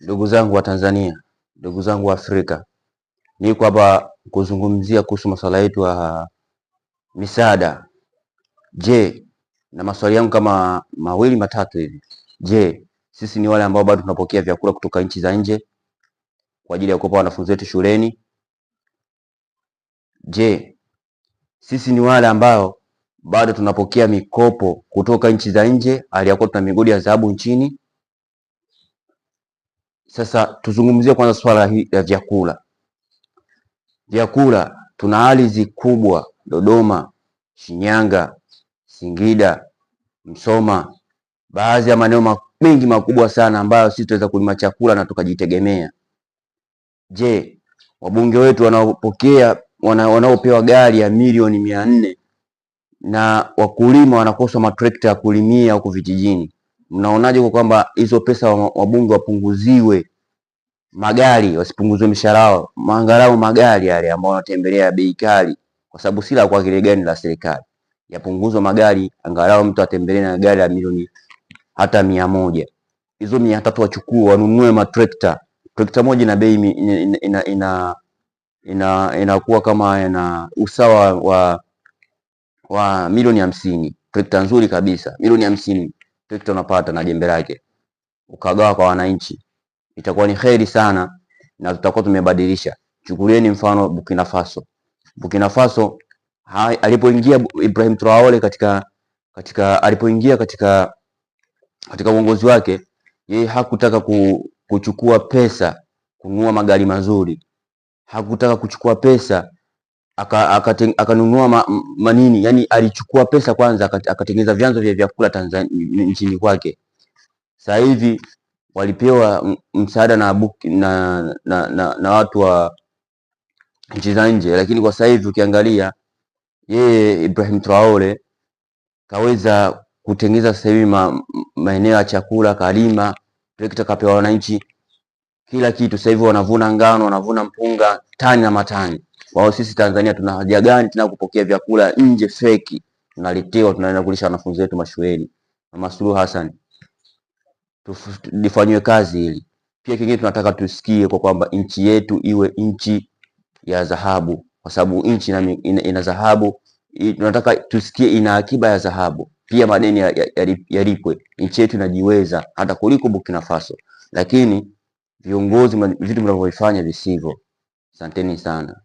Ndugu zangu wa Tanzania, ndugu zangu wa Afrika, niko hapa kuzungumzia kuhusu masuala yetu ya misaada. Je, na maswali yangu kama mawili matatu hivi. Je, sisi ni wale ambao bado tunapokea vyakula kutoka nchi za nje kwa ajili ya kuwapa wanafunzi wetu shuleni? Je, sisi ni wale ambao bado tunapokea mikopo kutoka nchi za nje aliyakuwa tuna migodi ya dhahabu nchini? Sasa tuzungumzie kwanza swala hili la vyakula. Vyakula, tuna ardhi kubwa Dodoma, Shinyanga, Singida, Msoma, baadhi ya maeneo mengi makubwa sana ambayo sisi tunaweza kulima chakula na tukajitegemea. Je, wabunge wetu wanaopokea wanaopewa gari ya milioni 400 na wakulima wanakosa matrekta ya kulimia huko vijijini, mnaonaje kwa kwamba hizo pesa wabunge wapunguziwe magari, wasipunguziwe mishahara yao, maangalau magari yale ambao wanatembelea bei kali, kwa sababu si la kwa kile gani la serikali, yapunguzwe magari, angalau mtu atembelee na gari la milioni hata 100, hizo 300 wachukue wanunue matrekta. Trekta moja ina bei ina ina ina inakuwa kama ina usawa wa milioni 50. Trekta nzuri kabisa, milioni 50 trekta unapata na jembe lake, ukagawa kwa wananchi, itakuwa ni heri sana na tutakuwa tumebadilisha. Chukulieni mfano Burkina Faso. Burkina Faso alipoingia Ibrahim Traore katika katika alipoingia katika katika uongozi wake, yeye hakutaka kuchukua pesa kununua magari mazuri, hakutaka kuchukua pesa akanunua manini, yani alichukua pesa kwanza akatengeneza vyanzo vya vyakula Tanzania nchini kwake. Sasa hivi walipewa msaada na watu wa nchi za nje, lakini kwa sasa hivi ukiangalia yeye Ibrahim Traore kaweza kutengeneza sasa hivi maeneo ya chakula, kalima trekta, kapewa wananchi kila kitu. Sasa hivi wanavuna ngano, wanavuna mpunga tani na matani. Wao sisi Tanzania tuna haja gani tena kupokea vyakula nje feki tunaletewa, tunaenda kulisha wanafunzi wetu mashuleni? Mama Suluhu Hassan, lifanywe kazi hili. Pia kingine tunataka tusikie kwa kwamba nchi yetu iwe nchi ya dhahabu, kwa sababu nchi ina dhahabu. Tunataka tusikie ina akiba ya dhahabu, pia madeni yalipwe. Nchi yetu inajiweza hata kuliko Burkina Faso, lakini viongozi vitu mnavyofanya visivyo. Asanteni sana.